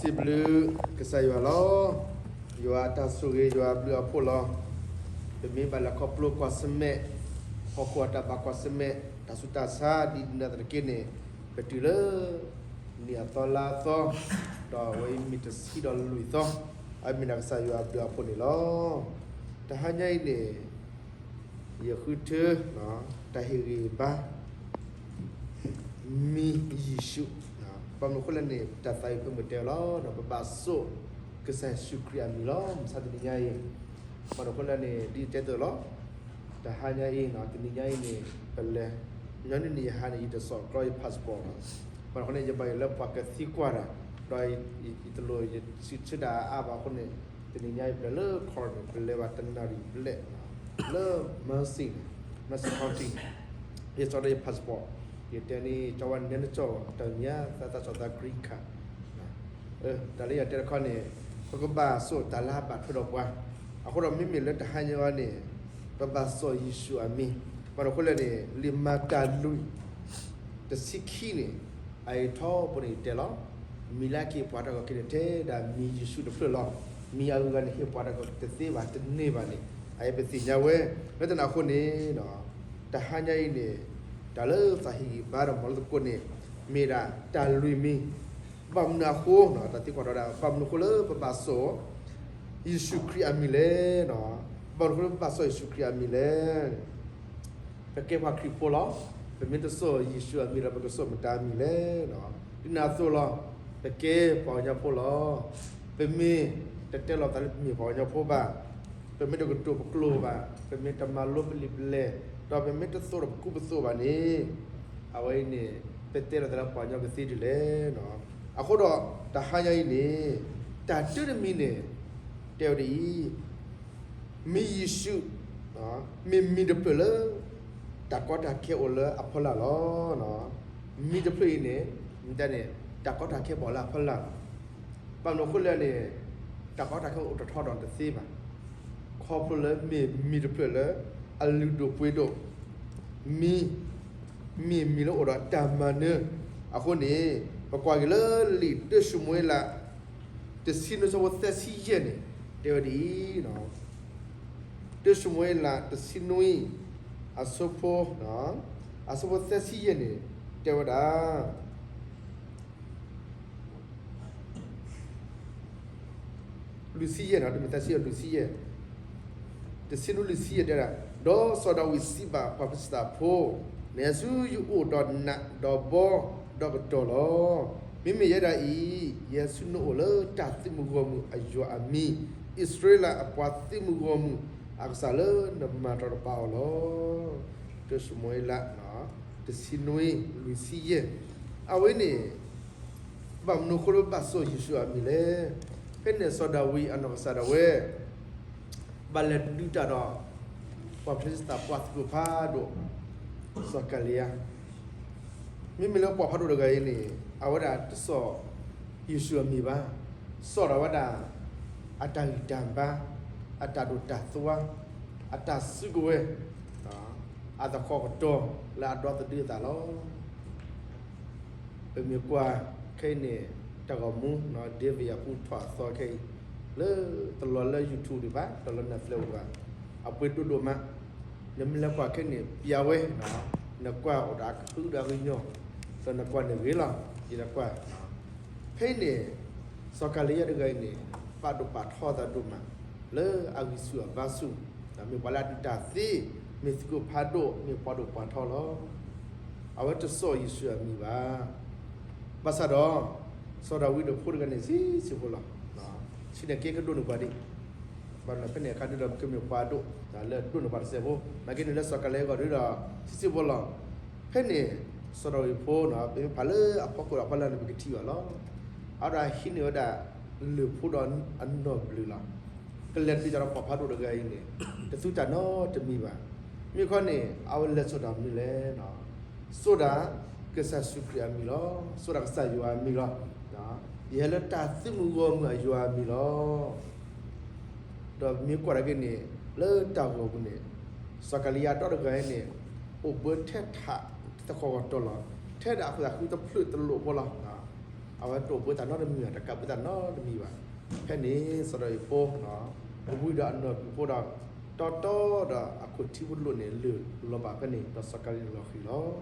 စံးဘျုးကစၢ်ယွၤလီၤ. ယွၤအတၢ်ဆိၣ်ဂ့ၤ ယွၤအဘျုးအဖှိၣ်လီၤ. ပမ့ၢ်ဘၣ်လဲၤခီဖျိကွၢ်ဆၢၣ်မဲာ်, ဟီၣ်ခိၣ်အတၢ်ဘၣ်ကွၢ်ဆၢၣ်မဲာ်, တၢ်ဆူးတၢ်ဆါ ဒ်နသနာ်က့န့ၣ်, ပတုၤလၢ နံၣ်အသီလါအသီ, ဒီးအဝဲအံၤမ့ၢ်တဆံဒီးလွံၢ်သီ, အမ့ၢ်ဒၣ်ကစၢ်ယွၤအဘျုးအဖှိၣ်န့ၣ်လီၤ. တဟါညါအံၤန့ၣ် ယဃုထၢ တၢ်ဟ့ၣ်ဂံၢ်ဘါ မံၤယ့ၣ်ၡူး, ဘၣ်မနုၤအဃိလဲၣ်န့ၣ် တၢ်သးဝံၣ်ဖဲမုၢ်တဲလီၤ, ပဘၣ်စိာ်ကစၢ်ယ့ၣ်ၡူးခရံာ်အမံၤလီၤ. မုၢ်ဆါတနံၤညါအံၤ, ဘၣ်မနုၤအဃိလဲၣ်န့ၣ် ဒ်ယတဲသိးလီၤ, တဟါညါအံၤ တနံၤညါအံၤန့ၣ် ပလဲၤ, ညီနုၢ်န့ၣ် ယဟါန့ၣ် ယတစိာ်ကျီယ passport ဘၣ်. ဘၣ်မနုၤအဃိန့ၣ် ယဘၣ်ယိၣ်လၢပှၤကသံကွၢ်တၢ်, ဒီးယတလိၣ်ယစံးဆၢတၢ်အါဘၣ်အဃိန့ၣ်, တနံၤညါအံၤပလဲၤလၢ corner န့ၣ် ပလဲၤဘၣ်တနၣ်ရံၣ်ဘျဲၣ်, လၢ Merced, Merced County န့ၣ်, ယစိာ်ဒီးယ passport, ယတဲန့ၣ် ကၠီဝါန့ၣ် နဲနကၠီဝဲ တၢ်မံၤညါ သးသးစီၤသး green card တၢ်လၢယတဲတခီန့ၣ်, ပကဘၣ်စိာ်တၢ်လၢအဘၣ်ထွဲဒီးပှၤ, အဃိဒီးမ့မ့ၢ်လၢတဟါညါအံၤန့ၣ်, ပဘၣ်စိာ်ယ့ၣ်ၡူးအမံၤ, ဘၣ်မနုၤအဃိလဲၣ်န့ၣ် လံာ်မၤတၢ်လွံၢ် တဆံခံန့ၣ်, အအံၤထီဘိန့ၣ်ယတဲလီၤ, မံၤလၢကဟ့ၣ်ပှၤတၢ်ဂီၤက့ၤန့ၣ် ထဲဒၣ်မံၤယ့ၣ်ၡူးတဖျၢၣ်လီၤ. မံၤအဂုၤအဂၤန့ၣ် ဟ့ၣ်ပှၤတၢ်ဂီၤက့ၤတသ့ဘၣ် တန့ၢ်ဘၣ်န့ၣ်, အအံၤပသ့ၣ်ညါဝဲ, လၢတၢ်န့ၣ်အဃိန့ၣ်, တဟါညါအံၤန့ၣ်, တၢ်လၢသးဟ့ၣ်ဂံၢ်ဘါဒီးမၤလိသကိးန့ၣ်, မ့ၢ်ဒၣ်တၢ်လွံၢ်မံၤ, ဘၣ်မနုၤအဃိ, တၢ်သံကွၢ်ဒီးဒၣ် ဘၣ်မနုၤအဃိလၢပဘၣ်စိာ် ယ့ၣ်ၡူးခရံာ်အမံၤလဲၣ်, ဘၣ်မနုၤအဃိလၢပဘၣ်စိာ်ယ့ၣ်ၡူးခရံာ်အမံၤလဲၣ်. ပကဲပှၤခရံာ်ဖိလီၤ. ပမ့ၢ်တစိာ်ယ့ၣ်ၡူးအမံၤဒီး ပကစိာ်မတၤအမံၤလဲၣ်. ဒ်န့ၣ်အသိးလီၤ. ပကဲပှၤကညီဖိလီၤ. ပမ့ၢ်တတဲလီၤပသးလၢပမ့ၢ်ပှၤကညီဖိဘၣ်, ပမ့ၢ်တကတိၤပကျိာ်ဘၣ်, ပမ့ၢ်တမၤလိပလံာ်ပလဲၢ်, ဒီးပမ့ၢ်တသိးဒီးပကူပသိးဘၣ်န့ၣ်, အဝဲအံၤန့ၣ် ပတဲလီၤသးလၢပှၤကညီကသ့ဒ်လဲၣ်. အဃိဒီး တဟါညါအံၤန့ၣ်, တၢ်တမံၤန့ၣ် တဲဝဲဒ်အံၤ, မံၤယ့ၣ်ၡူး မ့ၢ်မံၤတဖျၢၣ်လၢ တၢ်ကီတၢ်ခဲအိၣ်လၢအဖီလာ်လီၤ. မံၤတဖျၢၣ်အံၤန့ၣ် မ့ၢ်တဲန့ၣ် တၢ်ကီတၢ်ခဲဘၣ်အိၣ်လၢအဖီလာ်လီၤ. ဘၣ်မနုၤအဃိလဲၣ်န့ၣ်, တၢ်ကီတၢ်ခဲအိၣ်တထီဒီးတသ့ဘၣ်. ခီဖျိလၢမ့ၢ်မံၤတဖျၢၣ်လၢ အလုၢ်ဒိၣ်ပှ့ၤဒိၣ်, မံၤ, မ့ၢ်မံၤလၢအိၣ်ဒီးတၢ်မၤနၢၤ. အဃိန့ၣ် ပကွၢ်က့ၤလၢလံာ်တၢၡမူၤအ့လး တဆံနွံ အဆၢဖိသၢဆံယဲၢ်န့ၣ် တဲဝဲဒ်အံၤ, တၢၡမူၤအ့လး တဆံနွံ အဆၢဖိ, အဆၢဖိသၢဆံယဲၢ်န့ၣ် တဲဝဲဒၣ် လွံၢ်ဆံယဲၢ်န့ၣ်, တမ့ၢ်သၢဆံယဲၢ်, လွံၢ်ဆံယဲၢ်, တဆံနွံ လွံၢ်ဆံယဲၢ်တဲဒၣ်, ဒီးစီၤဒၤဝံးစံးဘၣ်ပှၤဖလံးစတံဖိ, နဟဲဆူယအိၣ်ဒီးနးဒီးဘီဒီးကတီၢ်လီၤ. မ့မ့ၢ်ယဲဒၣ်အံၤ, ယဟဲဆူနအိၣ်လၢတၢ်သုးမုၢ်ဂီၢ်မုၢ်အယွၤအမံၤ, အံၣ်စရ့လးအပှၤသုးမုၢ်ဂီၢ်မုၢ်အကစၢ်လၢနမၤတရီတပါအီၤလီၤ. တၢၡမူၤအ့လး တဆံနွံ လွံၢ်ဆံယဲၢ်, အဝဲန့ၣ် ဘၣ်မနုၤအဃိလၢဘၣ်စိာ်ယ့ၣ်ၡူးအမံၤလဲၣ်. ဖဲန့ၣ်စီၤဒၤဝံးအနီၢ်ကစၢ်ဒၣ်ဝဲ ဘၣ်လဲၤဒုးတၢ်ဒီး ပှၤဖလံးစတံပှၤသုးခိၣ်ဖးဒိၣ် စီၤကၤလံယါ, မ့မ့ၢ်လၢပှၤဖးဒိၣ်တဂၤအံၤန့ၣ် အဝဲဒၣ်တစိာ်ယ့ၣ်ၡူးအမံၤဘၣ်, စိာ်ဒီးဝဲဒၣ် အတၢ်ဂံၢ်တၢ်ဘါ, အတၢ်ဒိၣ်တၢ်သွါ, အတၢ်စုကဝဲၤ, အသကိးကတီၤလၢအဒီသဒၢအသးလီၤ. ပမ့ၢ်ကွၢ်ခဲအံၤန့ၣ် တၢ်ဂီၤမူ David အပူၤထီၣ်အသီခဲအံၤ လၢတလီၤလၢ YouTube ဒံးဘၣ်, တလီၤလၢ Netflix ဒံးဘၣ်, အပှ့ၤဒိၣ်ဒိၣ်မး, နမ့ၢ်လဲၤကွၢ်ခဲအံၤန့ၣ် ပျးဝဲ, နကွၢ်အိၣ်ဒီးအကဟုဒီးအကညီၤ, ဒီးနကွၢ်န့ၣ်ဂ့ၤလီၤ, ယနကွၢ် ဖဲအံၤန့ၣ် စီၤကၤလံယါတဂၤအံၤန့ၣ် ပာ်ဒိၣ်ပာ်ထီအသးဒိၣ်မး လၢအဂံၢ်ဆူၣ်အဘါဆူၣ်, မ့ၢ်ပှၤလၢအဒုးတၢ်သ့, မ့ၢ်သုးခိၣ်ဖးဒိၣ်, မ့ၢ်ပှၤဒိၣ်ပှၤထီလီၤ. အဝဲတစိာ်ယ့ၣ်ၡူးအမံၤဘၣ်. ဘၣ်ဆၣ်ဒီး စီၤဒၤဝံးဒီးဖိတဂၤန့ၣ် ဆံးဆံးဖိလီၤ. ဆံးန့ၣ်ကဲကဒိးန့ၢ်ပှၤဒံး, ဘၣ်ဒီးဖဲန့ၣ်အခါဒုဒီးပကမ့ၢ်ပှၤဒိၣ်, လၢဒိးန့ၢ်ပှၤတစဲးဖိ, နာ်က့န့ၣ်လၢစီၤကၤလံယါအဂီၢ်ဒုဒီး ဆံးဆံးဖိလီၤ. ဖဲန့ၣ် စီၤဒၤဝံးဖိန့ၣ် ပမ့ၢ်ဖးလၢအဖီခိၣ်ဒီးအဖီလာ်န့ၣ် ပကထံၣ်ဘၣ်လီၤ. အဝဲဒၣ်ဟံးန့ၢ်ဝဲဒၣ် လၢၢ်ဖိဒီးအနီၢ်ဘျုးလီၤ. ကလဲၤဒုးတၢ်ဒီးပှၤဖးဒိၣ်တဂၤအံၤန့ၣ် တသူတၢ်နီတမံၤဘၣ်. မ့ၢ်ခီန့ၣ် အဝဲလဲၤစိာ်တၢ်မနုၤလဲၣ်. စိာ်ဒၣ်ကစၢ်ယ့ၣ်ၡူးခရံာ်အမံၤလီၤ. စိာ်ဒၣ်ကစၢ်ယွၤအမံၤလီၤ. ယဟဲလၢတၢ်သုးမုၢ်ဂီၢ်မုၢ်အယွၤအမံၤလီၤ. ဒီးမ့ၢ်ကွၢ်တၢ်က့ၤန့ၣ် လၢတၢ်ဂီၤပူၤန့ၣ် စီၤကၤလံယါဒီတဂၤအံၤန့ၣ် အိၣ်ဘၢထဲထးသကိးကတီၤလီၤ. ထဲဒၣ်အဃိသတးဃုတဖျၢၣ်တလိာ်ဖိလီၤ. အဝဲတအိၣ်ဘှံးတၢ်နီတမံၤဘၣ်, တကးဘှံးတၢ်နီတမံၤဘၣ်. ဖဲန့ၣ် စီၤဒၤဝံးဖိ ဝံဒီးအနီၢ်ကစၢ်ဖိဒီး တီတီဒီးအခိၣ်ထံဖိတလိၣ်န့ၣ် လုၢ်လီၤဘၣ်ဖဲန့ၣ် ဒီးစီၤကၤလံၤလီၤဃံၤလီၤ.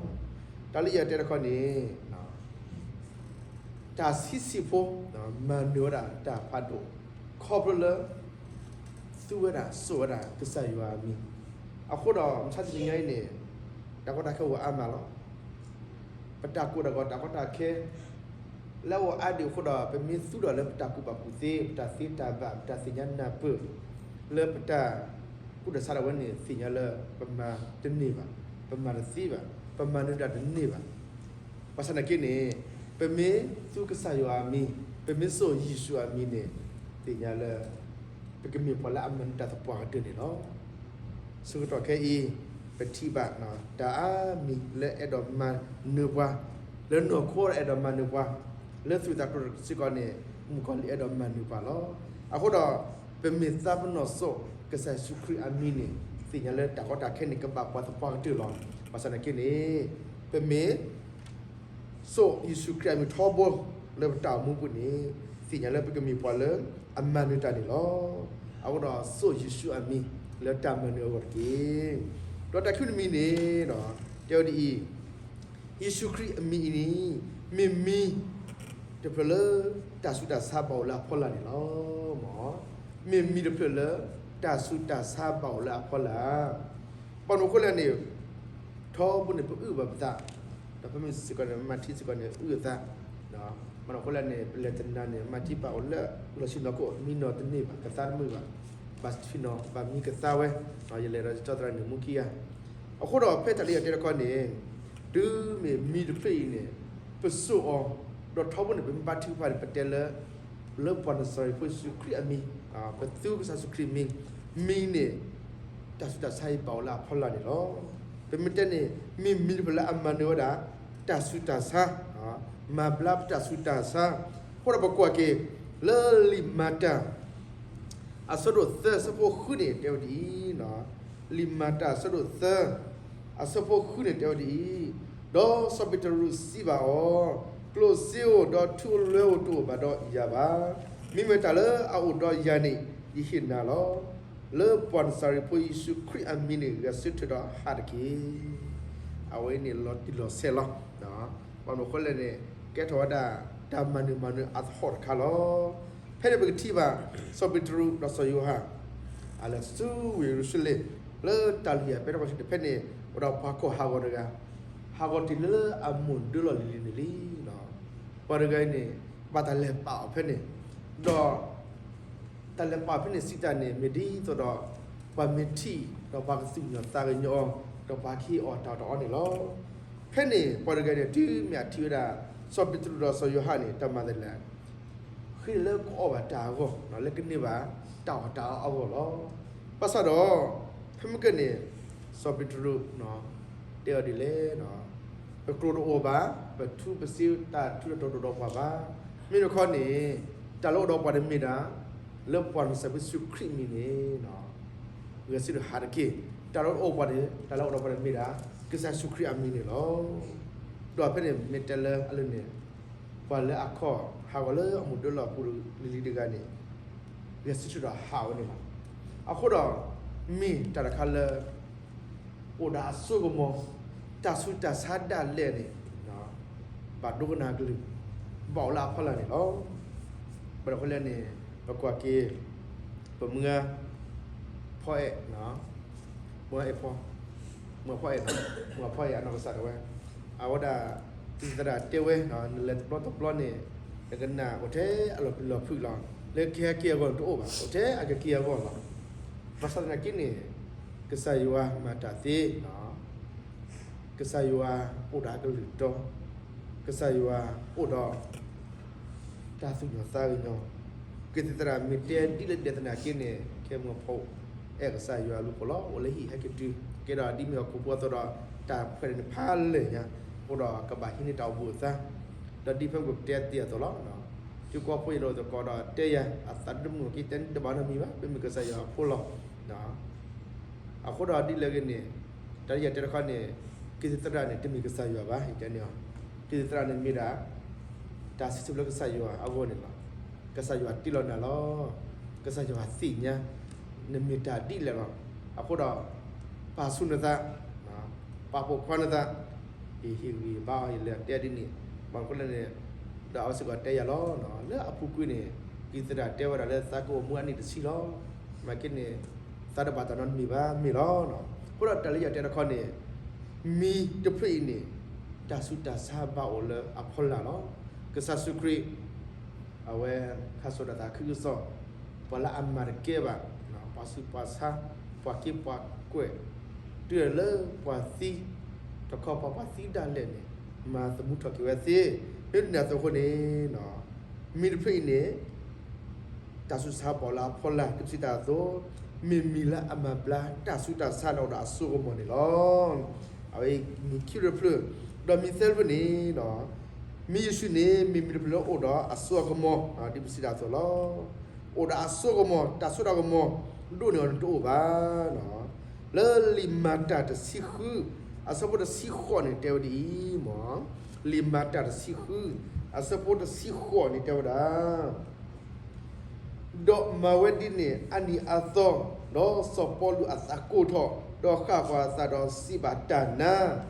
တၢ်လၢယတဲတခီန့ၣ် တၢ်ဆံးဆံးဖိ မၤနၢၤဝဲဒၣ်တၢ်ဖးဒိၣ် ခီဖျိလၢ သူဝဲဒၣ်စိာ်ဝဲဒၣ်ကစၢ်ယွၤအမံၤ. အဃိဒီး မဆါတနံၤညါအံၤန့ၣ် တၢ်ကီတၢ်ခဲအိၣ်အါမးလီၤ. ပတၢ်ကိၢ်တၢ်ဂီၤတၢ်ကီတၢ်ခဲ လၢအအိၣ်အါဒံးအဃိဒီး ပမ့ၢ်သူဒီးလၢပတၢ်ကူၣ်ဘၣ်ကူၣ်သ့ ပတၢ်သ့တၢ်ဘၣ် ပတၢ်သ့ၣ်ညါနၢ်ပၢၢ် လၢပတၢ်ကူၣ်တၢ်ဆးဒၣ်ဝဲန့ၣ် သ့ၣ်ညါလၢပမၤတန့ၢ်ဘၣ်, ပမၤတသ့ဘၣ်, ပမၤနၢၤတၢ်တန့ၢ်ဘၣ်. ဘၣ်ဆၣ်သနာ်က့န့ၣ် ပမ့ၢ်သူကစၢ်ယွၤအမံၤ, ပမ့ၢ်စိာ်ယ့ၣ်ၡူးအမံၤန့ၣ် သ့ၣ်ညါလၢ ပကမ့ၢ်ပှၤလၢအမၤနၢၤတၢ်သပှၢ်ကတၢၢ်န့ၣ်လီၤ. ဆၢကတီၢ်ခဲအံၤ ပထံၣ်ဘၣ်တၢ်အါမံၤလၢအဲၣ်ဒိးမၤနၢၤပှၤ, လၢနီၢ်ခိအဲၣ်ဒိးမၤနၢၤပှၤ, လၢသူၣ်ဝံၣ်သးကျိၤစ့ၢ်ကီးန့ၣ် မုၣ်ကီၤလံၢ်အဲၣ်ဒိးမၤနၢၤပှၤလီၤ. အဃိဒီး ပမ့ၢ်သးပ့ၤနီၣ်စိာ်ကစၢ်ယ့ၣ်ၡူးခရံာ်အမံၤန့ၣ် သ့ၣ်ညါလၢတၢ်ကီတၢ်ခဲန့ၣ် ကဘၣ်ပှၤသပှၢ်ကတၢၢ်လီၤ. ဘၣ်ဆၣ်သနာ်က့န့ၣ် ပမ့ၢ် စိာ်ယ့ၣ်ၡူးခရံာ်အမံၤထီဘိလၢပတၢ်အိၣ်မူပူၤန့ၣ် သ့ၣ်ညါလၢပကမ့ၢ်ပှၤလၢအမၤနၢၤတၢ်န့ၣ်လီၤ. အဃိဒီးစိာ်ယ့ၣ်ၡူးအမံၤလၢတၢ်မၤနၢၤအဂီၢ်တက့ၢ်. ဒီးတၢ်ခံမံၤန့ၣ် တဲဝဲဒ်အံၤ, ယ့ၣ်ၡူးခရံာ်အမံၤအံၤန့ၣ် မ့ၢ်မံၤတဖျၢၣ်လၢတၢ်ဆူးတၢ်ဆါဘၣ်အိၣ်လၢအဖီလာ်န့ၣ်လီၤ. မ့ၢ်မံၤတဖျၢၣ်လၢတၢ်ဆူးတၢ်ဆါဘၣ်အိၣ်လၢအဖီလာ် ဘၣ်မနုၤအဃိလဲၣ်န့ၣ် ထီဘိန့ၣ် ပအုၣ်ဘၣ်ပသး, ဒီးဖဲမ့ၢ်စ့ၢ်ကီးန့ၣ် မၤထံစ့ၢ်ကီးန့ၣ် အုၣ်အသး, ဘၣ်မနုၤအဃိလဲၣ်န့ၣ် ပလဲၤတနၤန့ၣ် မၤထံပာ်အိၣ်လၢလီၢ်ဆံနီၢ်ခိၣ် မံနီၢ်တန့ၢ်ဘၣ်, ကသါတမုာ်ဘၣ်, ဘၣ်ဆံနီၢ် ဘၣ်မံကသါဝဲ, ယလဲၤဒီးယကၠီသရၣ်န့ၣ်မူခံဂၤ, အဃိဒီးဖဲတၢ်လၢယတဲတခီန့ၣ် တုၤမ့ၢ်မံၤတဖျၢၣ်အံၤန့ၣ် ပစိာ်အီၤ, ဒီးထီဘိန့ၣ် ပမ့ၢ်ဘါထုကဖၣ်န့ၣ် ပတဲလၢ လၢပှၤနစၤရ့းဖိယ့ၣ်ၡူးခရံာ်အမံၤ, ပသူကစၢ်ယ့ၣ်ၡူးခရံာ်မံၤ, မံၤန့ၣ် တၢ်ဆူးတၢ်ဆါအံၤဘၣ်အိၣ်လၢအဖီလာ်န့ၣ်လီၤ. ပမ့ၢ်တဲန့ၣ် မ့ၢ်မံၤတဖျၢၣ်လၢအမၤနၢၤဝဲဒၣ် တၢ်ဆူးတၢ်ဆါ, မၤဘျါပတၢ်ဆူးတၢ်ဆါ, အဃိဒီးပကွၢ်က့ၤ လၢလံာ်မၤတၢ် အဆၢဒိၣ်သၢ အဆၢဖိဃုန့ၣ် တဲဝဲဒ်အံၤ, လံာ်မၤတၢ်အဆၢဒိၣ်သၢ အဆၢဖိဃုန့ၣ် တဲဝဲဒ်အံၤ, ဒီးစီၤပ့းတရူးစံးဘၣ်အီၤ, ကျိၣ်စ့ဧိၤ, ဒီးထူလွဲဧိၤတအိၣ်ဘၣ်ဒီးယၤဘၣ်. မ့မ့ၢ်တၢ်လၢအအိၣ်ဒီးယၤန့ၣ် ယဟ့ၣ်နၤလီၤ. လၢပှၤနစၤရ့းဖိယ့ၣ်ၡူးခရံာ်အမံၤန့ၣ် ဂဲၤဆၢထၢၣ်ဒီးဟးတက့ၢ်. အဝဲန့ၣ်လီၤတံၢ်လီၤဆဲးလီၤ. ဘၣ်မနုၤအဃိလဲၣ်န့ၣ် ကဲထီၣ်ဝဲဒၣ် တၢ်မၤနၢၤမၤနၢၤအသဟီၣ်တခါလီၤ. ဖဲန့ၣ်ပကထံၣ်ဘၣ် စီၤပ့းတရူးဒီးစီၤယိၤဟၣ် အလဲၤဆူဝ့ၢ်ယရူၤၡလ့ၣ် လၢတၢ်လုၢ်ဟံၣ်အပၢတၢ်ကွၢ်ဆၢၣ်တဖဲန့ၣ် အိၣ်ဒီးပှၤကိးဟးဂီၤတဂၤ, ဟးဂီၤတ့ၢ်လၢအမိၢ်ဒၢလီၢ်လံၤလံၤန့ၣ်လံ. ပှၤတဂၤအံၤန့ၣ် ဘၣ်တၢ်လဲၤပာ်အီၤဖဲန့ၣ်, ဒီး တၢ်လဲၤပာ်ဖဲန့ၣ်စံးတၢ်န့ၣ် မ့ၢ်ဒ်သိးဒီး ပှၤမ့ၢ်ထံၣ် ဒီးပှၤကသူၣ်ကညီၤသးကညီၤအီၤ, ဒီးပှၤကဟ့ၣ်အီၣ်တၢ်အီၣ်တၢ်အီန့ၣ်လီၤ. ဖဲန့ၣ် ပှၤတဂၤန့ၣ် တုၤမ့ၢ်အထံၣ်ဝဲဒၣ် စီၤပ့းတရူးဒီးစီၤယိၤဟၣ်န့ၣ် တၢ်မၤသးလဲၣ်, ဃ့လၢကအီၣ်ဘၣ်တၢ်အဂီၢ် လၢကန့ၢ်ဘၣ်တၢ်အီၣ်တၢ်အီအဂီၢ်လီၤ. ဘၣ်ဆၣ်ဒီး ဖဲမုၢ်ကန့ၣ် စီၤပ့းတရူး တဲအီၤဒ်လဲၣ်, ပကျိာ်တအိၣ်ဘၣ်, ပထူပစ့တၢ်ထူတၢ်တီၤဒီးပှၤဘၣ်. မ့မ့ၢ်တခီန့ၣ် တၢ်လၢအိၣ်ဒီးပှၤန့ၣ်မ့ၢ်ဒၣ် လၢပှၤနစၤရ့းဖိယ့ၣ်ၡူးခရံာ်မံၤန့ၣ် ဂဲၤဆၢထၢၣ်ဟးတက့ၢ်. တၢ်လၢအိၣ်ဒီးပှၤန့ၣ် တၢ်လၢအိၣ်ဒီးပှၤန့ၣ်မ့ၢ်ဒၣ် ကစၢ်ယ့ၣ်ၡူးခရံာ်အမံၤန့ၣ်လီၤ. ဒီးဖဲန့ၣ်မ့ၢ်တဲလၢအလၢန့ၣ် ပှၤလၢအခီၣ်ဟးဂီၤလၢအမိၢ်ဒၢလီၢ်ပူၤလံၤလံၤတဂၤန့ၣ် ဂဲၤဆၢထၢၣ်ဒီးဟးဝဲန့ၣ်လီၤ. အဃိဒီး မ့ၢ်တၢ်တခါလၢ အိၣ်ဒီးအစိကမီၤ တၢ်ဆူးတၢ်ဆါဒၣ်လဲာ်န့ၣ် ဘၣ်ဒိကနၣ်ကလုၢ် ဘၣ်အိၣ်လၢအဖီလာ်န့ၣ်လီၤ. ဘၣ်မနုၤအဃိလဲၣ်န့ၣ် ပကွၢ်က့ၤ ပမုၢ်ဂၤ ဖီအဲၣ် မုၢ်ဂၤအဲၣ်ဖီ မုၢ်ဂၤဖီအဲၣ် မုၢ်ဂၤဖီအဲၣ်အနီၢ်ကစၢ်ဒၣ်ဝဲ အဝဲဒၣ် ကသံၣ်သရၣ်တဲဝဲ နလဲၤတဘျီတဘျီန့ၣ် နကနၣ်အိၣ်ထဲအလီၤပျံၤလီၤဖုးလီၤ. လၢကဟဲက့ၤအဂီၢ်န့ၣ်တအိၣ်ဘၣ်, အိၣ်ထဲအကက့ၤအဂီၢ်လီၤ. ဘၣ်ဆၣ်သနာ်က့န့ၣ် ကစၢ်ယွၤမၤတၢ်သ့ ကစၢ်ယွၤအိၣ်ဒီးအကလုၢ်တီ, ကစၢ်ယွၤအိၣ်ဒီး တၢ်သူၣ်ကညီၤသးကညီၤ, ကသံၣ်သရၣ်မ့ၢ်တဲဒ်လဲၣ်ဒ်လဲၣ်သနာ်က့န့ၣ် ကဲမုၢ်ဖီအဲၣ်ကစၢ်ယွၤအဘျုးအဖှိၣ်လီၤ. အိၣ်လၢဟံၣ်ဟဲက့ၤတုၤ ကဲဒီးဒ်မ့ၢ်ဟီၣ်ခိၣ်ဖိအသိးဒီး တၢ်ဖှဲးန့ၣ်ဖးလဲၢ်ညါ, အဃိဒီးကဘၣ်ဟံးန့ၢ်တၢ်အိၣ်ဘှံးအသး, ဒီးဒ်ဖဲမုၢ်ကတဲတ့ၢ်အသိးလီၤ. ယကွၢ်ဖိယလိာ်သကိးဒီးတဲယၤ အသးဒိၣ်မုၢ်က့ၤတဲတဘၣ်နီတမံၤဘၣ်, ပမ့ၢ်ကစၢ်ယွၤအဖိလီၤ. အဃိဒီးဒ်လဲၣ်ဂ့ၤန့ၣ် တၢ်လၢယတဲတခီန့ၣ် ကသံၣ်သရၣ်န့ၣ် တမ့ၢ်ကစၢ်ယွၤဘၣ်, ယတဲန့ၣ်, ကသံၣ်သရၣ်န့ၣ်မ့ၢ်ဒၣ် တၢ်စံးဆၢလၢကစၢ်ယွၤအဂီၢ်န့ၣ်လီၤ. ကစၢ်ယွၤတ့လီၤနၤလီၤ. ကစၢ်ယွၤသ့ၣ်ညါ နမ့ၢ်တၢ်ဒ်လဲၣ်လီၤ. အဃိဒီး ပာ်ဆူၣ်နသး, ပာ်ပိာ်ခွါနသး, ယဟ့ၣ်ဂံၢ်ဘါအီၤ ယလဲၤတဲဒ်န့ၣ်, ဘၣ်မနုၤအဃိလဲၣ်န့ၣ်, ဒီးအဝဲစ့ၢ်ကီးတဲယၤလီၤ. လၢအပူၤကွံာ်န့ၣ် ကသရၣ်တဲဝဲဒၣ်လၢသးကအိၣ်မူအနံၣ်တဆံလီၤ. မ့ၢ်က့န့ၣ် သးတဘၣ်တၢ်နီတမံၤဘၣ် မ့ၢ်လီၤ. အဃိဒီးတၢ်လၢယတဲတခီန့ၣ် မံတဖျၢၣ်အံၤန့ၣ် တၢ်ဆူးတၢ်ဆါဘၣ်အိၣ်လၢအဖီလာ်လီၤ. ကစၢ်ယ့ၣ်ၡူးခရံာ် အဝဲဟးစိာ်တၢ်သးခုကစီၣ်, ပှၤလၢအမၤတကဲဘၣ်, ပှၤဆူးပှၤဆါ, ပှၤက့ပှၤကွဲး, တုၤလၢပှၤသံ, တခီပှၤပှၤသံဒၣ်လဲာ်န့ၣ် မၤသမူထီၣ်က့ၤဝဲသ့, မ့ၢ်ဒ်န့ၣ်အသိးအဃိန့ၣ်, မံတဖျၢၣ်အံၤန့ၣ် တၢ်ဆူးတၢ်ဆါဘၣ်အိၣ်လၢအဖီလာ် ဒ်ပစံးတၢ်အသိး, မ့ၢ်မံၤလၢအမၤဘျါတၢ်ဆူးတၢ်ဆါလၢအိၣ်ဒီးအစိကမီၤန့ၣ်လီၤ. အဝဲမံၤခံဖျၢၣ်တဖျၢၣ်, ဒီးမံၤသၢဖျၢၣ်န့ၣ်, မံၤယ့ၣ်ၡူးန့ၣ် မ့ၢ်မံၤတဖျၢၣ်လၢအိၣ်ဒီးအစိအကမီၤ, ဒ်ပစံးတၢ်အသိးလီၤ. အိၣ်ဒီးအစိကမီၤ, တၢ်စိတၢ်ကမီၤဒိၣ်န့ၢ်အီၤန့ၣ်တအိၣ်ဘၣ်. လၢလံာ်မၤတၢ်တဆံဃု, အဆၢဖိတဆံဃိးန့ၣ်တဲဝဲဒ်အံၤ, လံာ်မၤတၢ်တဆံဃု, အဆၢဖိတဆံဃိးန့ၣ်တဲဝဲဒၣ် ဒီးမၤဝဲဒ်န့ၣ်အနံၤအသီ, ဒီးစီၤပီလူးအသးကိၢ်ထီၣ်, ဒီးဃၣ်ဃီၤအသးဒီးစံးဘၣ်တၢ်နါ, ယမၤလိာ်နၤ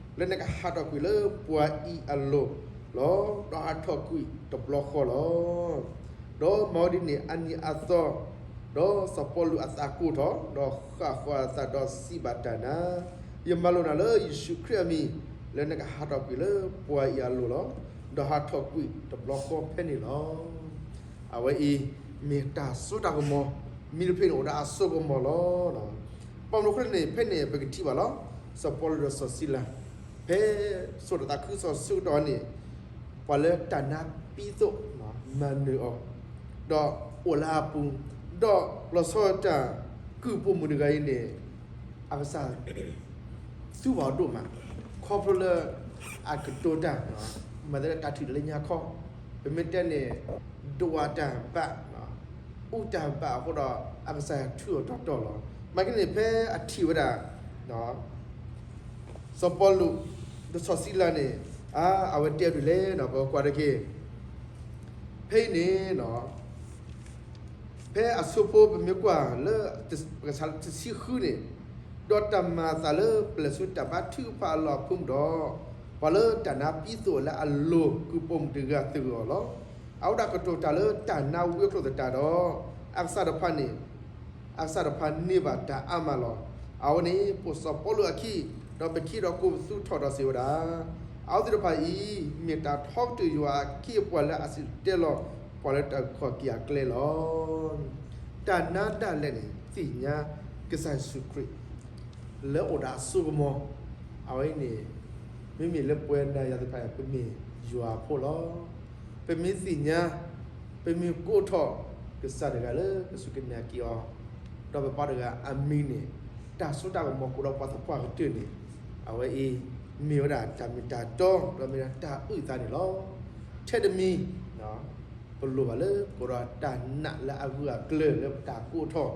လၢယ့ၣ်ၡူးခရံာ်အမံၤ, လၢနကဟးထီၣ်ကွံာ်လၢပှၤအံၤအလိၤလီၤ. ဒီးဟးထီၣ်ကွံာ်တဘျီဃီလီၤ. ဒီးမၤဝဲဒ်န့ၣ်အနံၤအသီ, ဒီးစီၤပီလူးအသးကိၢ်ထီၣ်, ဒီးဃၣ်ဃီၤအသးဒီးစံးဘၣ်တၢ်နါ, ယမၤလိာ်နၤလၢယ့ၣ်ၡူးခရံာ်အမံၤ, လၢနကဟးထီၣ်ကွံာ်လၢပှၤအံၤအလိၤလီၤ. ဒီးဟးထီၣ်ကွံာ်တဘျီဃီဖဲန့ၣ်လီၤ. အဝဲအံၤ မ့ၢ်တၢ်စိတၢ်ကမီၤ, မံတဖျၢၣ်န့ၣ်အိၣ်ဒီးအစိကမီၤလီၤ. ဘၣ်မနုၤအဃိလဲၣ်န့ၣ် ဖဲန့ၣ်ပကထံၣ်ဘၣ်လီၤ. စီၤပီလူးဒီးစီၤစံလၤ ဖဲစိၤတသးခုကစီၣ်ဆၢကတီၢ်န့ၣ်, ပှၤလၢတၢ်နါပံသိး မၤနၢၤအီၤ, ဒီးအိၣ်လၢအပူၤ, ဒီးလီၤဆီတၢ် ကုၢ်ပိာ်မုၣ်တဂၤအံၤန့ၣ် အကစၢ် သူဘၣ်အီၤဒိၣ်မး, ခီဖျိလၢ အကတိၤတၢ်, မၤသးလၢတၢ်ထုးတၢ်လၢညါခီ, ပမ့ၢ်တဲန့ၣ် ဒွးတၢ်ဘၣ်, အူတၢ်ဘၣ်အဃိဒီး အကစၢ်ထုးအီၤတီတီလီၤ. မ့ၢ်က့န့ၣ် ဖဲအထံၣ်ဝဲဒၣ် စီၤပီလူး ဒီးစီၤစံလၤန့ၣ်, အဝဲတဲဒ်လဲၣ်န့ၣ် ပကကွၢ်တက့ၢ်. ဖဲအံၤန့ၣ် ဖဲအဆၢဖိပမ့ၢ်ကွၢ်လၢ ပကစးလၢတဆံဃုန့ၣ်, ဒီးတၢ်မၤအသးလၢပျဲၢ်ဆူတၢ်ဘါထုကဖၣ်အလီၢ်အဖုမုၢ်ဒီး, ပှၤလၢတၢ်နါပံသိးလၢအလိၤ ကုၢ်ပိာ်မုၣ်တဂၤသဂၢၢ်အီၤလီၤ. အဝဲဒၣ်ကတိၤတၢ်လၢတၢ်နါဝံအကျိာ်သတးဒီး, အကစၢ်တဖၣ်န့ၣ် အကစၢ်တဖၣ်န့ၢ်ဘၣ်တၢ်အါမးလီၤ. အဝဲန့ၣ် ပိာ်စီၤပီလူးအခံ, ဒီးပခံဒီးကိးပသူထီၣ်ဒီးစံးဝဲဒၣ်, အဝဲသ့ၣ်တဖၣ်အံၤ မ့ၢ်တၢ်ထီကတၢၢ်ယွၤအခ့အပှၤလၢအစံၣ်တဲၤတဲလီၤ ပှၤလၢတၢ်အုၣ်က့ၤခီၣ်က့ၤအကျဲလီၤ. တၢ်နါဒၣ်လဲာ်န့ၣ် သ့ၣ်ညါကစၢ်ယ့ၣ်ၡူးခရံာ် လၢအိၣ်ဒီးအစိကမီၤ, အဝဲအံၤန့ၣ် မ့မ့ၢ်လၢပဝဲနၤယၤသ့ၣ်တဖၣ်န့ၣ် ပမ့ၢ်ယွၤအဖိလီၤ. ပမ့ၢ်သ့ၣ်ညါ, ပမ့ၢ်ကိးထီၣ်ကစၢ်တဂၤလၢပစူၢ်က့ၤနာ်က့ၤအီၤ, ဒီးပပၢ်တဂၤအမံၤန့ၣ်, တၢ်စိတၢ်ကမီၤကအိၣ်ဒီးပှၤသပှၢ်ကတၢၢ်န့ၣ်, အဝဲအံၤ မ့ၢ်ဝဲဒၣ်တၢ်မ့ၢ်တၢ်တီ, ဒီးမ့ၢ်ဒၣ်တၢ်အုၣ်သးန့ၣ်လီၤ. ထဲတမံၤ ပလိၣ်ဘၣ်လၢကအိၣ်ဒီးတၢ်နာ်လၢအဂၢၢ်အကျၢၤလၢပတၢ်ကိးထီၣ်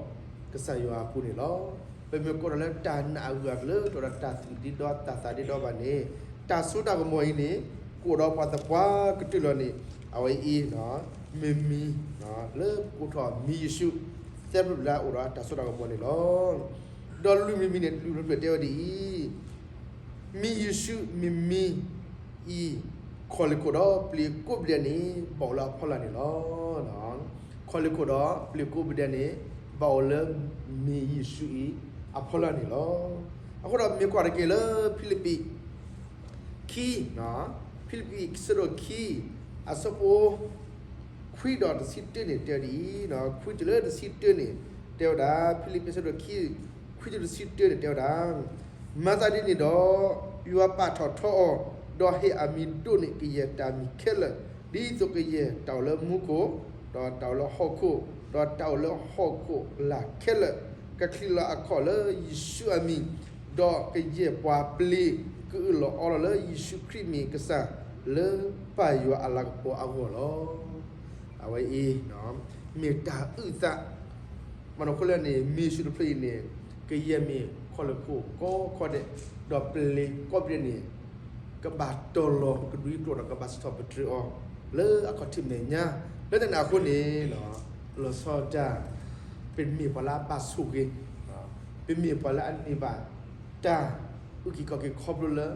ကစၢ်ယွၤအပူၤန့ၣ်လီၤ. ပမ့ၢ်ကိးထီၣ်လၢတၢ်နာ်အဂၢၢ်အကျၢၤ တအိၣ်ဒီးတၢ်သူၣ်ဒ့ဒီတၢ်သးဒ့ဒီဘၣ်န့ၣ်, တၢ်စိတၢ်ကမီၤအံၤန့ၣ် ကအိၣ်ဒီးပှၤသပှၢ်ကတၢၢ်လီၤန့ၣ်, အဝဲအံၤ မ့ၢ်မံၤ လၢကိးထီၣ်မံၤယ့ၣ်ၡူး သၢဖျၢၣ်လၢအအိၣ်ဒီးတၢ်စိတၢ်ကမီၤန့ၣ်လီၤ. ဒီးလွံၢ်မံၤမံၤန့ၣ် လွံၢ်ဖျၢၣ်တဲဝဲဒ်အံၤ, မံၤယ့ၣ်ၡူးမံၤမံၤအံၤ ခီၣ်လ့ၢ်ခိၣ်ဒီးပျ့ၤကိးပဒဲးန့ၣ် ဘၣ်အိၣ်လၢအဖီလာ်န့ၣ်လီၤ. ခီၣ်လ့ၢ်ခိၣ်ဒီးပျ့ၤကိးပဒဲးန့ၣ် ဘၣ်အိၣ်လၢမံၤယ့ၣ်ၡူးအံၤအဖီလာ်န့ၣ်လီၤ. အဃိဒီးမ့ၢ်ကွၢ်တက့ၢ်လၢဖံလံးပံး ခံ, ဖံလံးပံးအဆၢဒိၣ်ခံ အဆၢဖိ ခွံဒီးတဆံတၢန့ၣ် တဲဝဲဒ်အံၤ, ခွံတုၤလၢတဆံတၢန့ၣ် တဲဝဲဒၣ်, ဖံလံးပံးအဆၢဒိၣ်ခံ ခွံတုၤတဆံတၢန့ၣ် တဲဝဲဒၣ်, မၤသးဒ်န့ၣ်ဒီး ယွၤပာ်ထီၣ်ထီအီၤ, ဒီးဟ့ၣ်အမံၤဒိးန့ၢ်ကယဲၢ်တၢ်မံၤခဲလၢာ်, ဒ်သိးကယဲၢ်တၢ်အိၣ်လၢမူခိၣ်, ဒီးတၢ်အိၣ်လၢဟီၣ်ခိၣ်, ဒီးတၢ်အိၣ်လၢဟီၣ်ခိၣ်လာ်ခဲလၢာ်, ကချံးလီၤအခီၣ်လၢယ့ၣ်ၡူးအမံၤ, ဒီးကယဲၢ်ပှၤပျ့ၤကအၢၣ်လီၤအီလီၤလၢယ့ၣ်ၡူးခရံာ်မ့ၢ်ကစၢ် လၢပၢ်ယွၤအလၤကပီၤအဂီၢ်လီၤ. အဝဲအံၤ မ့ၢ်တၢ်အုၣ်သး, မ့ၢ်တခီလဲၣ်န့ၣ် မံၤယ့ၣ်ၡူးတဖျၢၣ်အံၤန့ၣ် ကယဲၢ်မ့ၢ်ခီၣ်လ့ၢ်ခိၣ်ကိးခီၣ်ဒဲး, ဒီးပျ့ၤကိးပဒဲးန့ၣ် ကဘၣ်တီၢ်လီၤကဒွံကျိာ်ဒီးကဘၣ်စံးထီၣ်ပတြၢၤအီၤ လၢအခီၣ်ထံးမဲာ်ညါ, လၢတၢ်န့ၣ်အဃိန့ၣ် လီၤဆီဒၣ်တၢ် ပမ့ၢ်ပှၤလၢအဘၣ်ဆိၣ်ဂ့ၤ, ပမ့ၢ်ပှၤလၢအန့ၢ်ဘၣ်တၢ်အုၣ်က့ၤခီၣ်က့ၤခီဖျိလၢ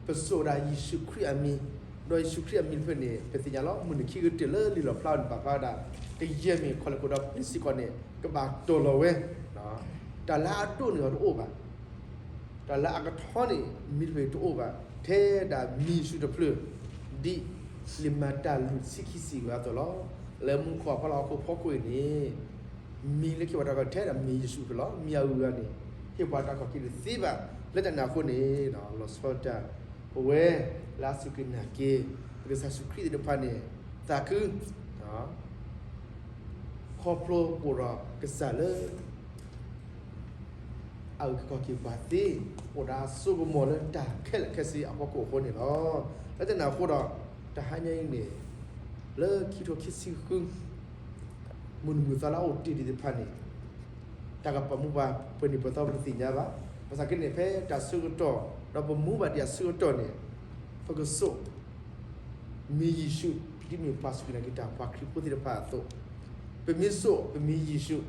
ပစိာ်ဒၣ်ယ့ၣ်ၡူးခရံာ်အမံၤ, ဒီးယ့ၣ်ၡူးခရံာ်အမံၤတဖျၢၣ်န့ၣ် ပသ့ၣ်ညါလီၤ မုၢ်နံၤခံကတၢၢ်လၢလံာ်လီၣ်ဖျါန့ၣ် ပာ်ဖျါဝဲဒၣ် ကယဲၢ်မ့ၢ်ခီၣ်လဲၣ်ခိၣ်ဒီးပျ့ၤစ့ၢ်ကီးန့ၣ် ကဘၣ်တီၢ်လီၤဝဲ, တၢ်လၢအဒိၣ်န့ၢ်အီၤတအိၣ်ဘၣ် တၢ်လၢအကထီန့ၣ် မံၤတဖျၢၣ်တအိၣ်ဘၣ်, ထဲဒၣ်မံၤယ့ၣ်ၡူးတဖျၢၣ်, ဒ်လံာ်မၤတၢ်လွံၢ်ဆံခံဆံဂၤအသိးလီၤ. လၢမူခိၣ်အဖီလာ်ဟီၣ်ခိၣ်ဖီခိၣ်အံၤန့ၣ် မံၤလၢခံပှၤတၢ်ကီထဲဒၣ်မံၤယ့ၣ်ၡူးတဖျၢၣ်လီၤ. မံၤအဂၤန့ၣ် ဟ့ၣ်ပှၤတၢ်ခီၣ်က့ၤတသ့ဘၣ်. လၢတၢ်န့ၣ်အဃိန့ၣ် လီၤဆီဒၣ်တၢ် ပဝဲလၢအစူၢ်က့ၤနာ်က့ၤ ပကစၢ်ယ့ၣ်ၡူးခရံာ်သ့ၣ်တဖၣ်န့ၣ် သးခု ခီဖျိပအိၣ်ဒီးကစၢ်လၢ အအုၣ်က့ၤခီၣ်က့ၤပှၤသ့, အိၣ်ဒီးအစိကမီၤလၢတၢ်ခဲလၢာ်ခဲဆ့အဖီခိၣ်အဃိန့ၣ်လီၤ. လၢတၢ်န့ၣ်အဃိဒီး တဟါညါအံၤန့ၣ် လၢခံထိခံဆံဃု မုၢ်နံၤမုၢ်သီလၢအအိၣ်တ့ၢ်ဒံးသ့ၣ်တဖၣ်န့ၣ် တၢ်ကပာ်မူပှၤပှဲၤနံၣ်ပှဲၤသီပတသ့ၣ်ညါဘၣ်. ဘၣ်ဆၣ်က့န့ၣ် ဖဲတၢ်ဆၢကတီၢ် ဒီးပမူဘၣ်ဒံးအဆၢကတီၢ်န့ၣ် ပကစိာ် မံၤယ့ၣ်ၡူး ဒ်မ့ၢ်ပှၤစူၢ်က့ၤနာ်က့ၤတၢ်ပှၤခရံာ်ဖိသ့ၣ်တဖၣ်အသိး, ပမ့ၢ်စိာ်ပမံၤယ့ၣ်ၡူး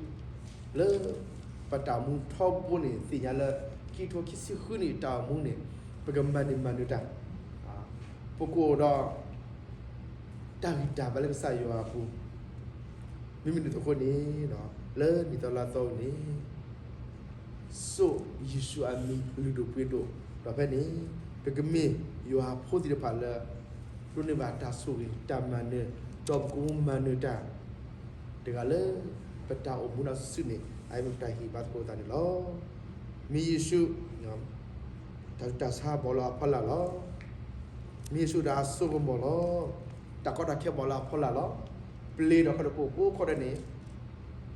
လၢပတၢ်အိၣ်မူထီဘိန့ၣ် သ့ၣ်ညါလၢ ခံထိခံဆံဃုနံၣ်တၢ်အိၣ်မူန့ၣ် ပကမၤန့ၢ်မၤနၢၤတၢ်, ပကအိၣ်ဒီး တၢ်ဂံၢ်တၢ်ဘါလၢကစၢ်ယွၤအပူၤ, မ့မ့ၢ်ဒ်သိးအဃိန့ၣ် လၢနံၣ်သီလါသီအံၤန့ၣ် စိာ်ယ့ၣ်ၡူးအမံၤလုၢ်ဒိၣ်ပှ့ၤဒိၣ်, ဒီးဖဲန့ၣ် ပကမ့ၢ်ယွၤအဖိသ့ၣ်တဖၣ်လၢ ဒိးန့ၢ်ဘၣ်တၢ်ဆိၣ်ဂ့ၤတၢ်မၤနၢၤ, ဒီးပကမၤနၢၤတၢ် တဂၤလၢ ပတၢ်အိၣ်မူဒီးစုာ်စုာ်န့ၣ် အအံၤမ့ၢ်ပတၢ်ဟ့ၣ်ဘါသကိးသးန့ၣ်လီၤ. မံၤယ့ၣ်ၡူး တၢ်ဆါဘီၣ်လီၤအဖီလာ်လီၤ. မံၤယ့ၣ်ၡူးဒီးအစိကမီၤလီၤ. တၢ်ကီတၢ်ခဲဘီၣ်လီၤအဖီလာ်လီၤ. ပျ့ၤဒီးခီၣ်တပိၤကိးခီၣ်ဒဲးန့ၣ်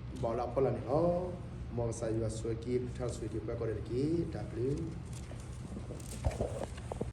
ဘီၣ်လီၤအဖီလာ်န့ၣ်လီၤ. မ်ကစၢ်ယွၤဆိၣ်ဂ့ၤက့ၤ ပထါဆိၣ်ဂ့ၤက့ၤပှၤကိးဂၤဒဲးတက့ၢ်. တၢ်ဘျုး